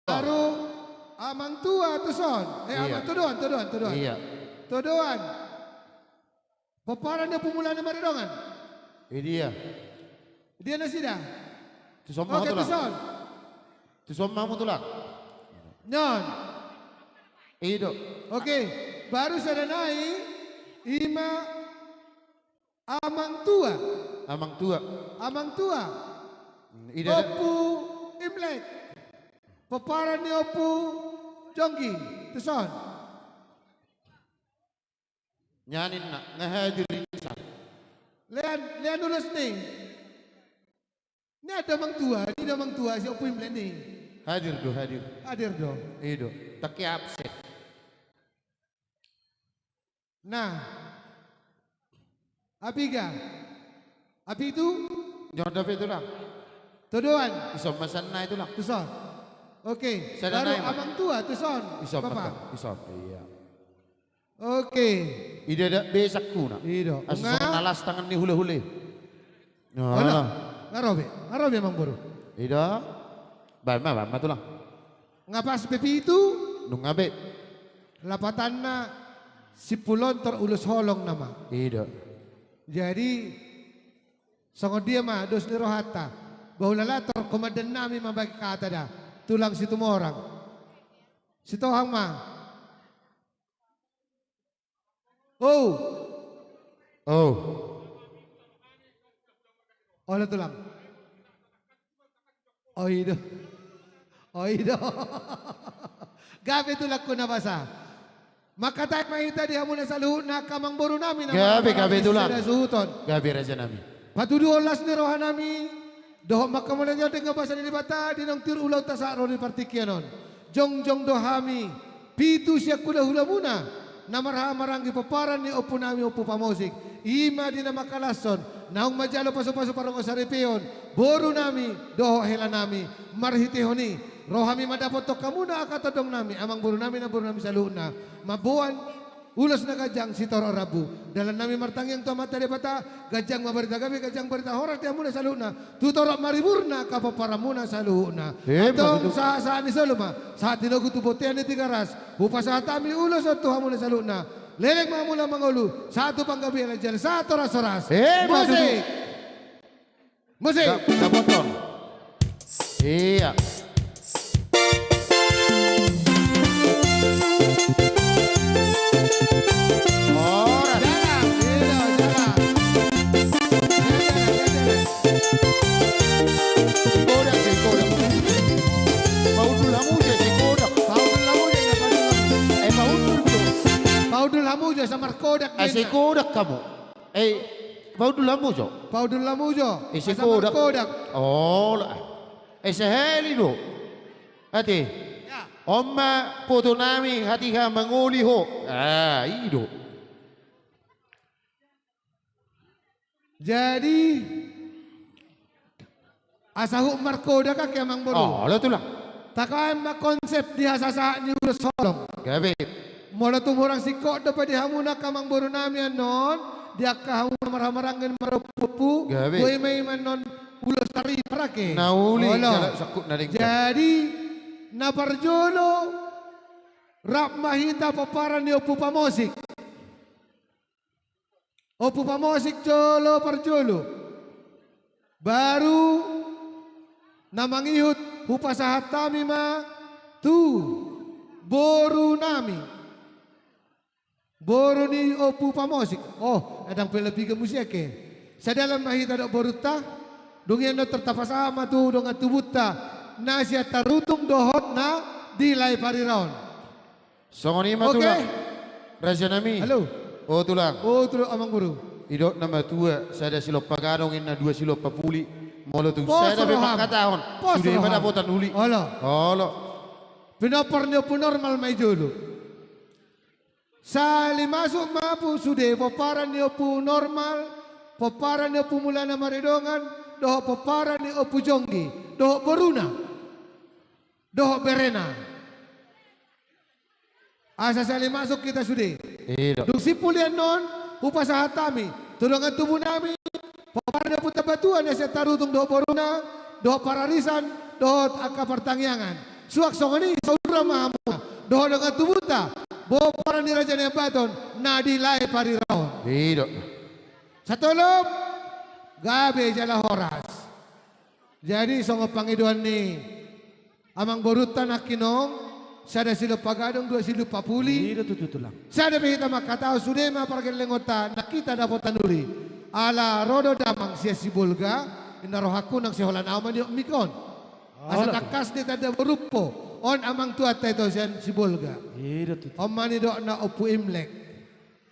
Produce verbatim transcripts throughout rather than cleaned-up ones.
Baru amang tua tuson. Eh, iya. Amang todoan, todoan, todoan. Iya. Todoan. Pomparan ni Ompu Mulana Maridongan. Idia. Dia nasida. Tuson ma, oke, tulang. Tuson. Tuson ma hamu, tulang. Nyon. I do. Oke, baru sada nai, ima amang tua. Amang tua. Amang tua. Hmm, ida da. Ompu Imlek. Pomparan ni Ompu Jonggi. Tuson. Nyaninna, nga hadir i sa. Lean, lean ulos ni. Ni ada amang tua, ni ada amang tua, si Ompu Imlek ni. Hadir do, hadir. Hadir do. I do. Tangke absen. Nah. Apiga. Apitu. Nyon dope, tulang. Todoan. Tuson ma sada nai, tulang. Tuson. Oke. Sada nai, baru amang tua, tuson. Tuson, Bapak. Tuson. Iya. Oke. Ida da be sangkuna. I do. Asa songon na las tangan ni hulahula i. Nah. Olo. Nga ro be. Nga ro be, amang boru. I do. Baen ma, baen ma, tulang. Nga pas be pitu. Nunga be. Lapatanna simpul on tor ulos holong nama. I do. Jadi, songon dia ma dos ni rohanta. Bahulalator komandan nami mambagi hata da. Tulang Situmorang. Sitohang ma. Oh. Oh. Olo, tulang. Oh, i do. Oh, i do. Gabe, tulangku na basa. Mangkatai ma hita di hamuna saluhutna angka amang boru nami na marhahamaranggi, gabe, gabe, tulang. Sada suhut on. Gabe, raja nami. Patuduhon las ni roha nami. Dohot manghamauliatehon denggan basa ni Debata di naung tiur ulaonta sahat ro di partingkian on. Jongjong do hami pitu sian hulahulamuna na marhahamaranggi, pomparan ni ompunami Ompu Pamosik. I ma di na mangkalashon, naung manjalo pasupasu pargonsi saripeon borunami dohot helanami. Marhitehon i ro hami mandapothon hamuna angka tondongnami, amang borunami, namborunami saluhutna, mamboan ulos na ganjang sitorop rambu. Dalannami martangiang tu Amanta Debata, ganjang ma barita gabe, ganjang barita horas di hamuna saluhutna, tu torop mariburna angka pomparanmuna saluhutna. Eh, antong, betul. Sahat, sahat ni solu ma, sahat tinogu tu bontean ni Tigaras, hupasahat hami ulos on tu hamuna saluhutna. Leleng ma hamuna mangolu, sahat tu panggabean na jala sahat horas-horas. Eh, betul. Musik. Musik. Da-, dapothon. Iya. Horas. Jalan, iya, jalan. Sigodang, sigodang. Paundul hamu jo, sigodang. Paundul hamu jo, ya, paundul hamu. Eh, paundul hamu jo. Paundul hamu jo, asa margodang. Ah, sigodang hamu. Eh, paundul hamu jo. Paundul hamu jo. Ise asa kodak? Markodak. Oh, la. Ise heli do. Ate. Ya. On ma fotonami hatiha mangoli ho. Ah, i do. Jadi, asa huhut markodak angka amang boru. Oh, olo tulang. Takaon ma konsep di hasasahat ni ulos holong. Gabe. Molo tung hurang singkop dope di hamuna angka amang borunami annon, di angka hamuna marhahamaranggi marompuompu, gabe, boi ma i annon ulos tarima, rake. Na uli, olo. Jala sangkut na denggan. Jadi, na parjolo, rap ma hita pomparan ni Ompu Pamosik. Ompu Pamosik jolo parjolo. Baru na mangihut hupasahat hami ma tu borunami. Boru ni Ompu Pamosik. Oh, ndang pe lapiga muse, ake. Sadalan ma hita dohot borunta. Dung i annon tor tapasahat ma tu dongan tubunta na sian Tarutung dohot na di Lae Parira on. Songon i ma, oke, tulang. Raja nami. Halo. O tulang. O tulang, amang boru. Didok na matua, sada silompa gadong ninna, dua silompa puli. Molo tung sada pe mangkatahon, sude ma dapotan uli. Olo. Olo. Pinompar ni Ompu Normal ma i jolo. Sahali masuk ma, Ompu, sude pomparan ni Ompu Normal, pomparan ni Ompu Mulana Maridongan, dohot pomparan ni Ompu Jonggi, dohot boruna. Dohot berena. Asa sahali masuk hita sude. Iya. Dung simpul i annon, hupasahat hami tu dongan tubunami, pomparan ni Ompu Tambatua na sian Tarutung dohot boruna, dohot pararisan, dohot angka partangiangan. Suang songon i, saur ma hamu dohot dongan tubunta, boru ni Raja Nai Ambaton, na di lae pariraon. I do. Satolop, gabe jala horas. Jadi songon pangidoan ni amangborunta nangkin on, sada silompa gadong, dua silompa puli. I do tutu, Tulang. Sada pe hita mangkatahon, sude ma pargellengonta, nang hita dapotan uli. Ala ro do damang sian Sibolga, ninna rohangku nang siholan ahu ma niok mikon. Asa tangkas do tanda borumpo, on amang tuanta ito sian Sibolga. I do tutu. On ma nidokna Ompu Imlek.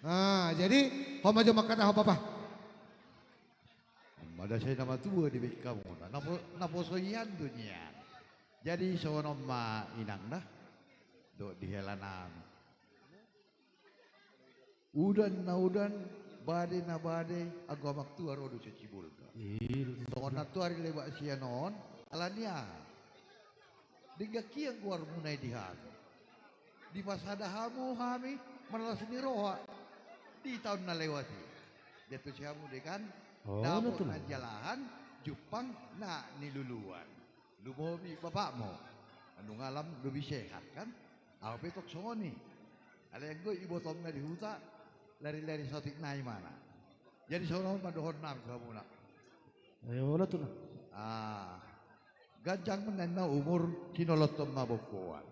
Ah, jadi, ho ma jo mangkatahon, Papa. Mada sai na matua dibaen hamu na, napo-, naposo i an do nian. Jadi songon on ma inang da, dohot di hela nami. Udan na udan, badai na badai, anggo amang tua ro do sian Sibolga. I do tutu. Songon nantoari lebak sian on, alani aha? Denggan hian goarmuna i di hami. Dipasada hamu hami marlas ni roha di taon na lewat i. Diantusi hamu denggan, oh, dapot na jalahan, jumpang na niluluan. Lumobi bapakmu, nunga lam lobi sehat, kan? Ahu pe tong songon i. Alai anggo ibotonna di huta, lari-lari saotik nai ma na. Jadi songon on ma dohonon nami tu hamuna. Olo, Tulang. Ah. Ganjang ma ninna umur, sinolonton ma bongkoan.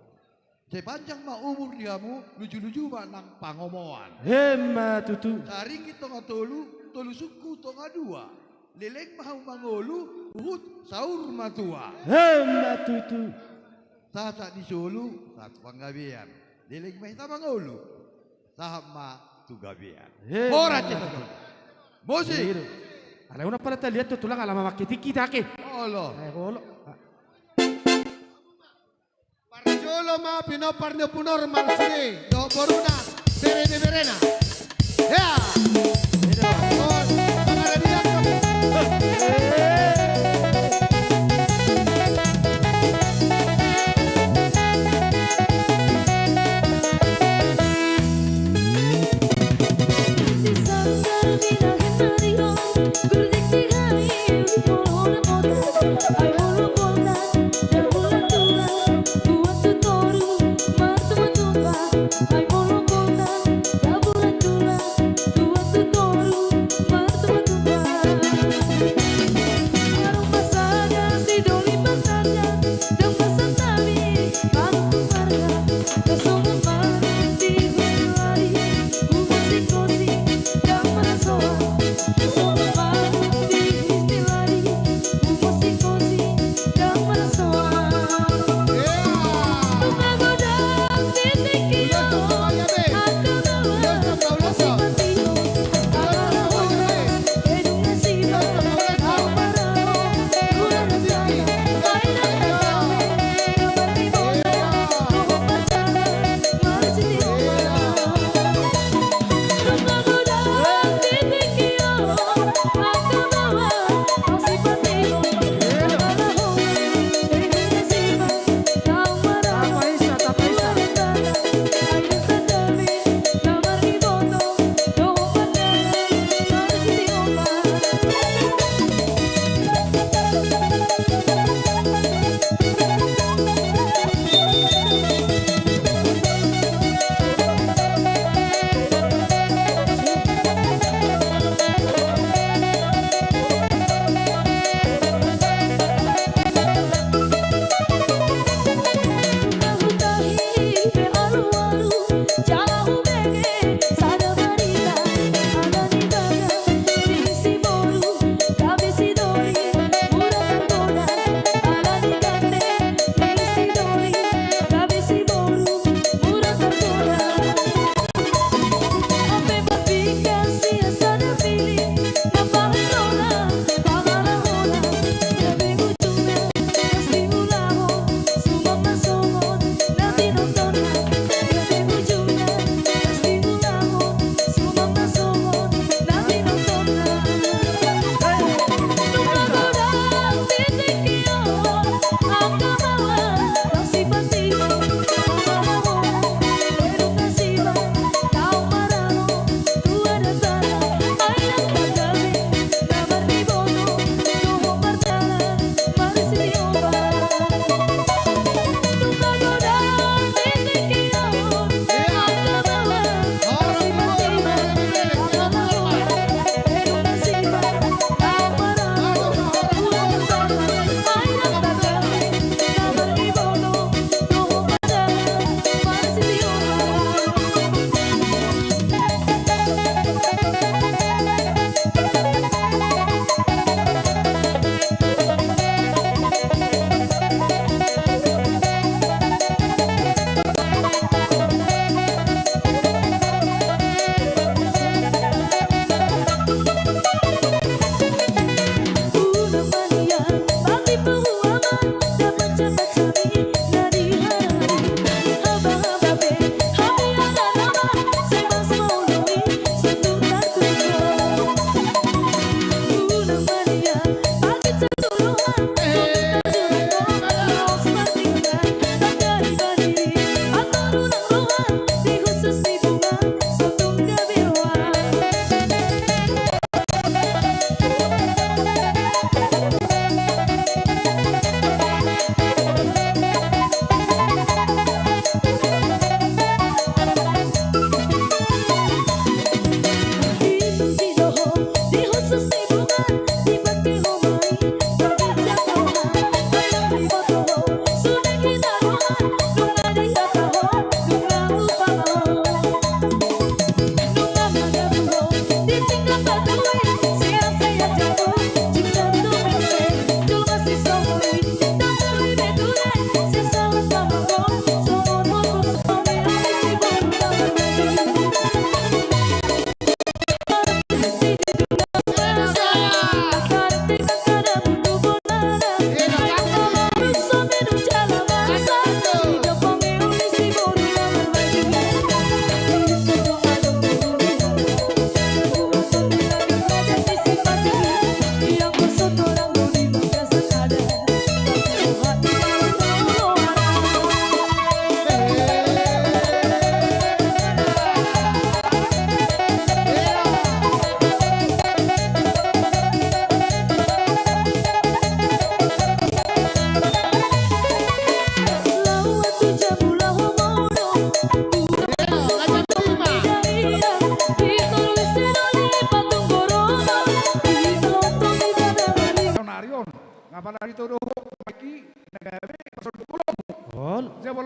Sai panjang ma umur di hamu, luju-luju ma nang pangomoan. Emma tutu. Saringgit tonga tolu, tolu sungkun tonga dua. Leleng ma hamu mangolu, huhut saur matua. Emma tutu. Sahat-sahat ni solu, sahat tu panggabean. Leleng ma hita mangolu, sahat ma tu gabean. Emma tutu. Horas, Cetotong. Musik. Iya, iya. Alai unang pala taliat tu Tulang, ala mamangke tingki take. Olo. Eh, olo. Parjolo ma pinompar ni Ompu Normal sude dohot boruna, bere ni berena. Ya. Olo, mangaradian.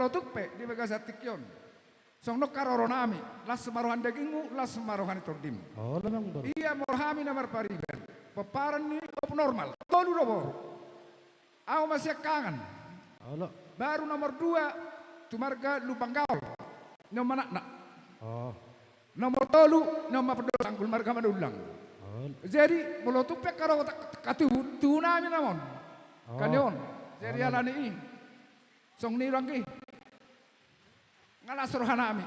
Molo tung pe di bagasan tingki on, songon on haroronami, las ma roha ni dagingmu, las ma roha ni tondim. Olo, Amangboru. Ia molo hami na marpariban, pomparan ni Bob Normal, tolu do boru. Ahu ma siangkangan. Olo. Baru nomor dua, tu marga Lumban Gaol. Ni on ma anakna. Oh. Nomor tolu, ni on ma Pandor Sanggul, marga Manullang. Olo. Jadi, molo tung pe haroronami, tubu, tubunami nama on. Oh. Kan ni on. Jadi, olo, alani i. Songon i do anggi. Nga las rohanami.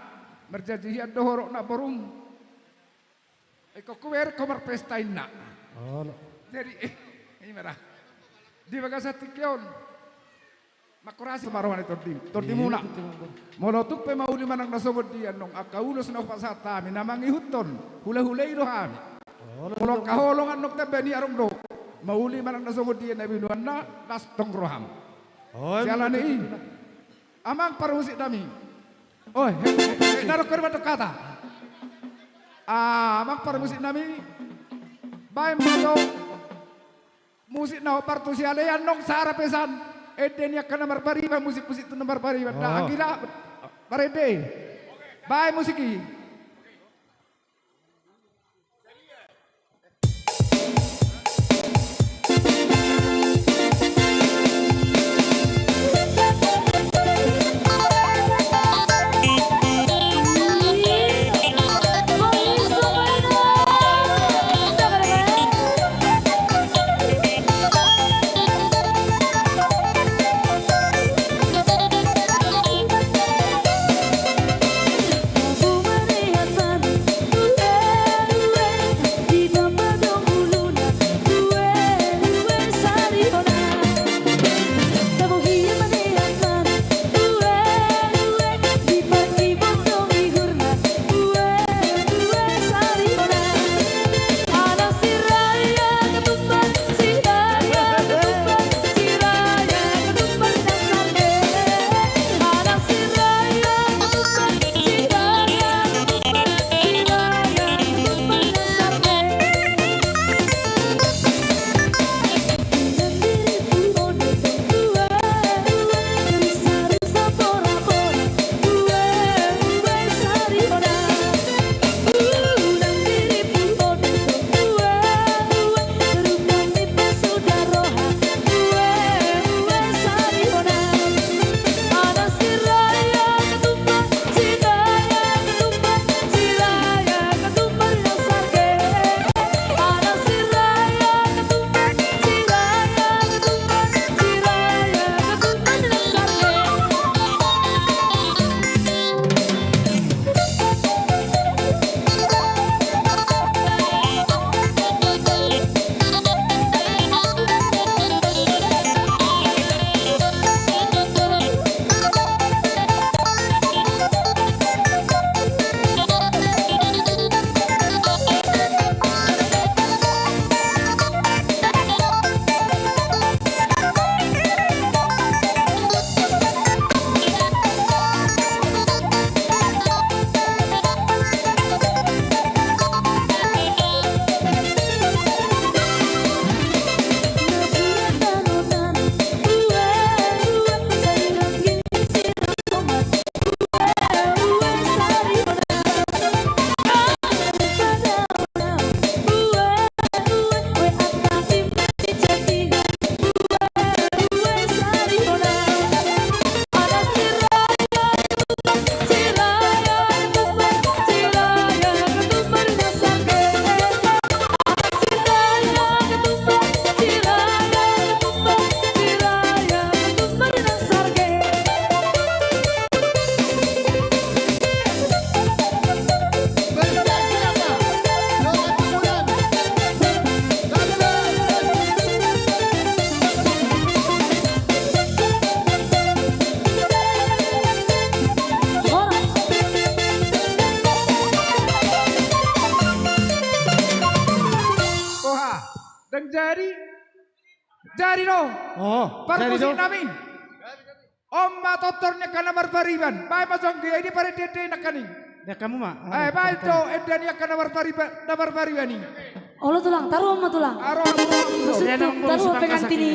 Marjanji hian do ho dohot na borum. Ingkon hubereng ho marpesta inna. Olo. Jadi, eh, i ma da. Di bagasan tingki on. Mangkorasi ma roha ni tondim, tondimuna. Iya, betul, Amangboru. Molo tung pe mauli manang na songon dia annon angka ulos na hupasahat hami na mangihuthon, hulahula i do hami. Olo, olo. Molo angka holong annon tamba ni adong do. Mauli manang na songon dia na binoanna, las tong roham. Oh, siala ni i. Betul, betul. Amang parmusiknami. Oh, he, he, he, na ro kori mandok hata. Ah, amang parmusiknami. Baen ma jo musik na hombar tu siala i annon sara pesan. Ende ni angka na marpariban, musik-musik tu na marpariban. Oh. Nah, anggi da, marende. Baen musik i. Boha, ndang jadi. Jadi do. Oh, jadi do. Parmusiknami. On ma tortor ni angka na marpariban. Baen ma jo anggi, ai di parende-ende nangkaning. Di angka muna. Eh, baen jo ende ni angka na marpariban, na marpariban i. Olo tulang, taruhon ma tulang. Taruhon ma tulang. Taruhon pengantin i.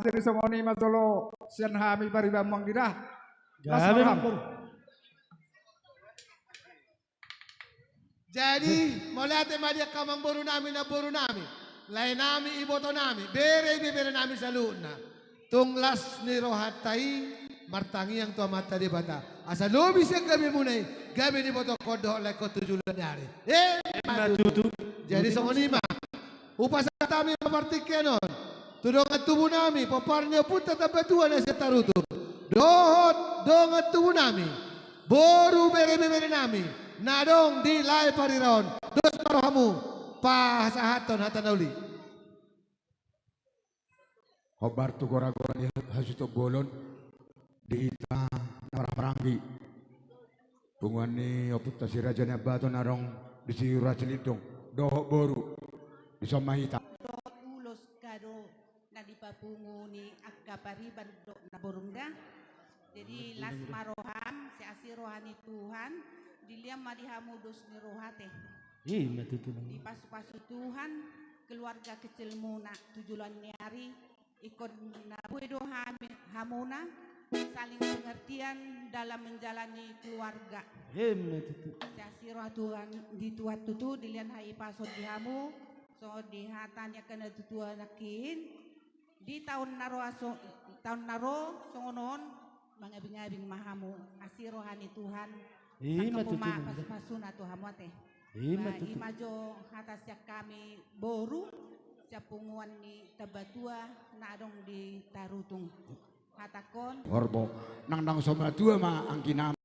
Jadi songon i ma jolo sian hami pariban manggidah. Las ma roham. Jadi, mauliate ma di angka amangboru nami, namboru nami, lae nami, iboto nami, bere ibebere nami saluhutna. Tung las ni rohanta i martangiang tu Amanta Debata. Asa lobi sian gabemuna i, gabe dibotohon dohot laengkon tu joloan ni ari. Emma tutu. Jadi songon i ma. Hupasahat hami ma partingkian on tu dongan tubu nami, pomparan ni ompunta Tambatua na sian Tarutung, dohot dongan tubu nami, boru bere ibebere nami na adong di Lae Parira on. Dos ma rohamu pasahathon hata na uli. Hombar tu goragora ni hasuhuton bolon, di hita na marhahamaranggi, punguan ni ompunta Si Raja Niambaton na adong di Siura Cilindung, dohot boru, dison ma hita. Dohot ulos kado na dipapungu ni angka pariban dohot namborungna. Jadi las ma roham, siasi roha ni Tuhan, dilehon ma di hamu dos ni roha, ate. Emma tutu. Dipasupasu Tuhan keluarga kecilmuna tu joloan ni ari, ingkon na boi do hami, hamuna saling pengertian dalam menjalani keluarga. Emma tutu. Siasi roha Tuhan, di Tuhan tutu, dilehon hahipason di hamu, songon di hata ni angka natuatua nangkin, di taon na ro, so-, taon na ro songon on, mangabingabing ma hamu, asi roha ni Tuhan. Emma tutu. Sangkapon ma pasupasuna tu hamu, ate. Emma tutu. Ima jo hata sian hami boru, sian punguan ni Tambatua na adong di Tarutung. Hatangkon. Horbo, nang, nang so matua ma angginami.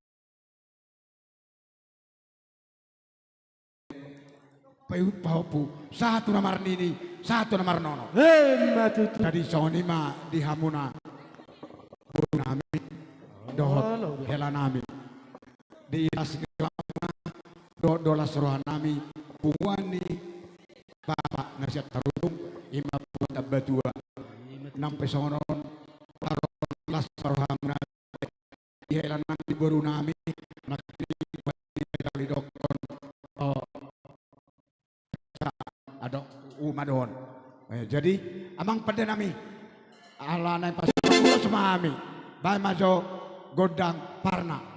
Pahompu, sahat tu na marnini, sahat tu na marnono. Emma tutu. Jadi songon i ma di hamuna boru nami dohot hela nami. Di las ni roha, dohot las roha nami, punguan ni Bapak na sian Tarutung, ima punguan Tambatua. Nang pe songon on, las rohamuna. Di hela nami, di boru nami, nangkin i, adong, uma do on. Eh, jadi, amang pande nami, ala naeng pasupasu ma hami, baen ma jo gondang parna.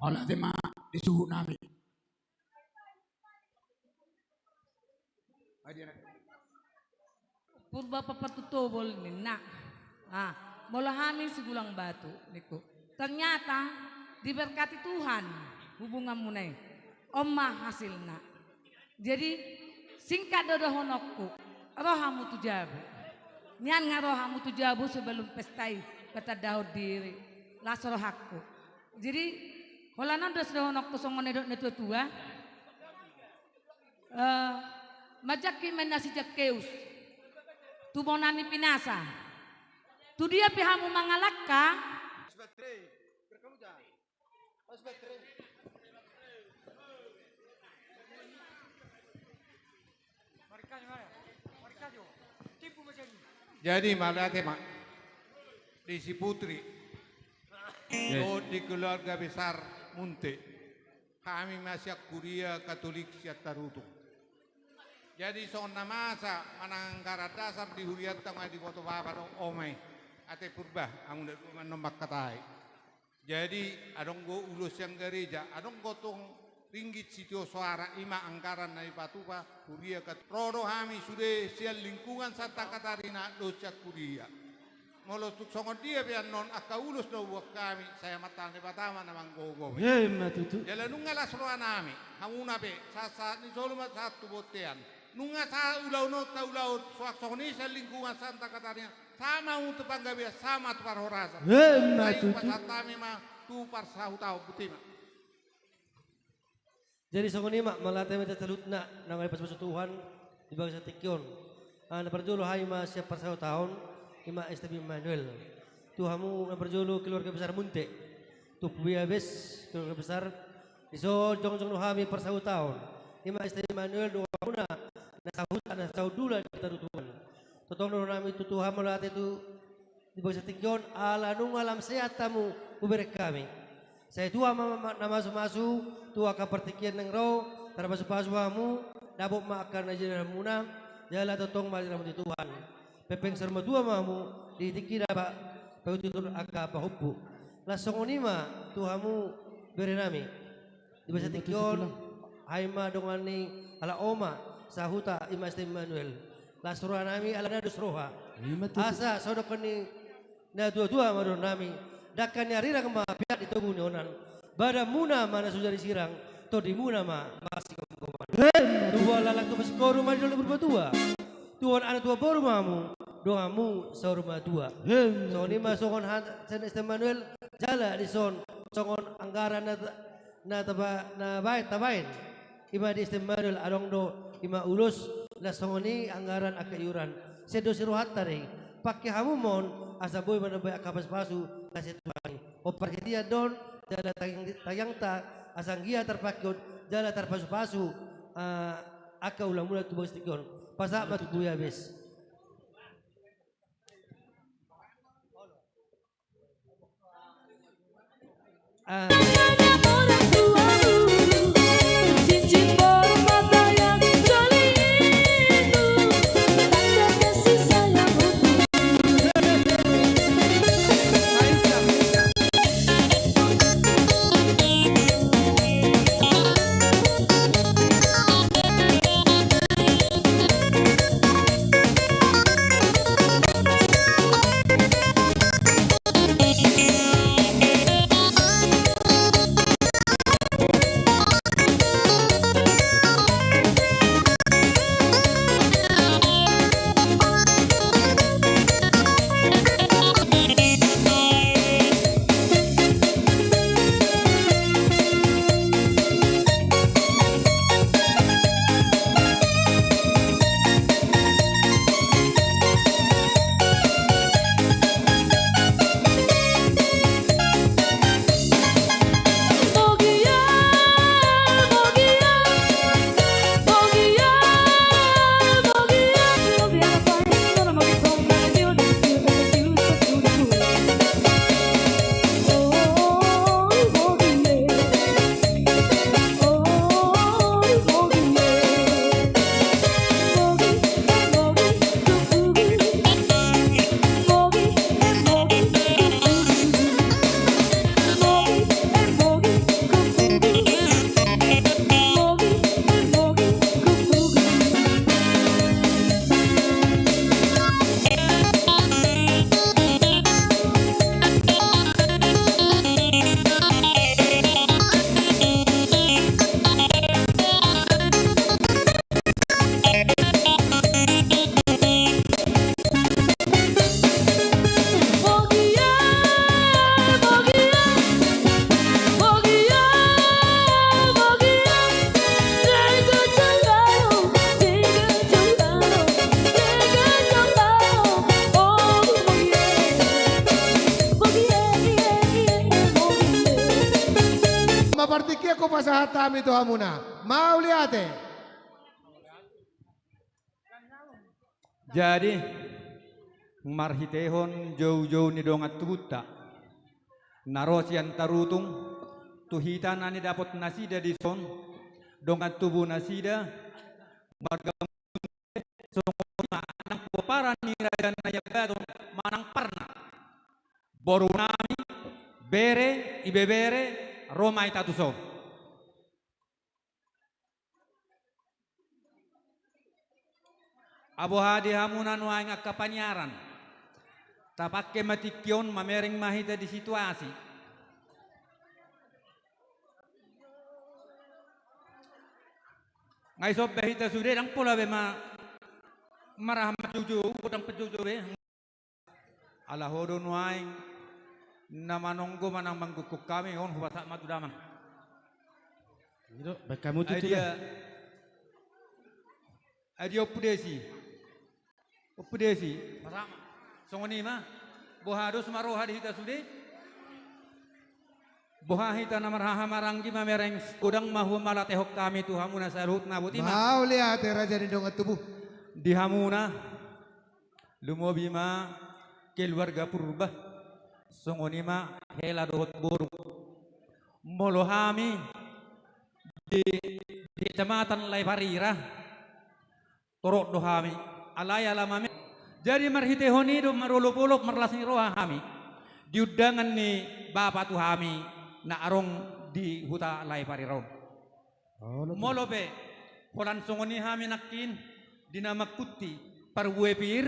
Mauliate ma di suhut nami. Purba Papatua Tobol ninna. Ah, molo hami Sigulang Batu, ningku. Ternyata diberkati Tuhan hubunganmuna i. On ma hasilna. Jadi, Singkat do dohononku, ro hamu tu jabu. Nian nga ro hamu tu jabu sebelum pesta i, patandahon diri. Las rohangku. Jadi, holan on do dohononku songon na nidok ni natua-tua. Eh, manjangkit ma inna si Zakkeus tu bona ni pinasa. Tu dia pe hamu mangalangka. Jadi, mauliate ma di si Putri. Yes. Dohot di keluarga besar Munte. Hami ma sian Huria Katolik Siantarutung. Jadi, songon na masa manang anggaran dasar di hurianta nga diboto bapa dohot oma i. Ate Purba, hamu na dua ma annon mangkatai. Jadi, adong do ulos sian gareja, adong do tong ringgit sitio soara, i ma anggaran na dipatupa Huria Kat-, ro do hami sude sian lingkungan Santa Katarina dohot sian Huria. Molo tung songon dia pe annon angka ulos na huboan hami, sai Amanta Debata ma na manggogo. Emma tutu. Jala nunga las rohanami, hamuna pe, sahat-sahat ni solu ma sahat tu bontean. Nunga sahat ulaonta ulaon, suang songon i sian lingkungan Santa Katarina, sahat ma hamu tu panggabean, sahat ma tu parhorasan. Emma tutu. Sai hupasahat hami ma tu parsahutaon, botima. Jadi songon i ma, mauliate ma di hita saluhutna, na mangipas-ipas Tuhan, di bagasan tingki on. Ah, na parjolo hami ma sian parsahutaon, i ma S T B Immanuel. Tu hamu na parjolo keluarga besar Munte. Tu Huria Bes, keluarga besar. Dison jongjong do hami parsahutaon. I ma S T B Immanuel, dohot hamuna, na sahuta, na sahundulan di Tarutungan. Tongtong do hami tu Tuhan mauliate tu di bagasan tingki on, ala nunga lam sehat hamu hubereng hami. Sai Tuhan ma, ma, na masu-masu tu angka partingkian naeng ro, tarpasu-pasu hamu, dapot ma angka na jinalahanmuna, jala tongtong marjalang di Tuhan. Pengpeng saur matua ma hamu, di tingki na pa-, paihut-ihut angka pahompu. Laos songon i ma tu hamu berenami. Di bagasan tingki on, ima tutu, hami ma dongan ni halak oma, sahuta, i ma S T Immanuel. Las rohanami ala na dos roha. Ima tutu. Asa, songon nidok ni natua-tua ma dohononnami. Dangka ni arirang ma piak di togu ni onan. Badanmuna ma na so jadi sirang, tondimuna ma marsigomgoman. Ima tutu. Tubuan laklak tu pasingkoru ma di dolok ni Purbatua. Tubuan anak tubuan boru ma hamu, donganmu saur matua. Ima tutu. Songon i ma songon ha-, sian S T Immanuel, jala dison, songon anggaran na ta-, na taba-, na baen, tabaen. I ma di S T Immanuel adong do, i ma ulos, laos songon i anggaran angka iuran. Sian dos ni rohanta do i, pangke hamu ma on, asa boi manambai angka pasu-pasu, na sian Tuhan i. On parhitean do on, jala tangiang-, tangiangta, asa anggiat tarpangke on, jala tarpasu-pasu, ah, angka ulaonmuna tu bagas tingki on. Pasahat ma tu Huria Bes. pasahat hami tu hamuna. Mauliate. Jadi, marhitehon joujou ni dongan tubunta na ro sian Tarutung, tu hita na nidapot nasida dison, dongan tubu nasida, marga songon i ma nang pomparan ni Raja Naiambaton manang parna. Boru nami, bere, ibebere, ro ma hita tuson. Ai boha di hamuna nuaeng angka paniaran? Tapangke ma tingki on, mamereng ma hita di situasi. Nga ison be hita sude, ndang pola be ma marhaha manjoujou, godang panjoujou be. Ala ho do nuaeng na manonggo manang manggungkung hami, on hupasahat ma tu damang. I do, baen hamu tutu. Ai dia, ai dia Ompu Desi. Ompu Desi, pasahat ma. Songon i ma. Boha dos ma roha di hita sude? Boha hita na marhaha maranggi mamereng, godang ma humalatehon hami tu hamuna saluhutna, boti ma. Mauliate raja ni dongan tubu. Di hamuna, lumobi ma keluarga Purba, songon i ma hela dohot boru. Molo hami di, di Kecamatan Lae Parira, torop do hami, alai ala mame. Jadi marhitehon i do marolopolop marlas ni roha hami di undangan ni bapa tu hami na adong di huta Lae Parira on. Molo pe holan songon i hami nangkin di na mangkuti parbue pir,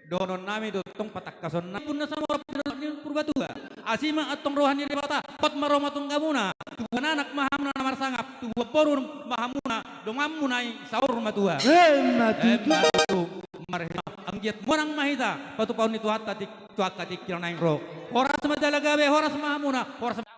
dohonon nami do tong patangkason nami. Punna samora pir ni Purbatua, asi ma antong roha ni Debata, hot ma ro ma tonggamuna, tubuan anak ma hamuna na marsangap, tubuan boru ma hamuna, donganmuna i saur matua. Emma tutu. Emma tutu. Marhite anggiat monang ma hita patupaon ni Tuhanta tu angka tingki na naeng ro. Horas ma jala gabe, horas ma hamuna, horas ma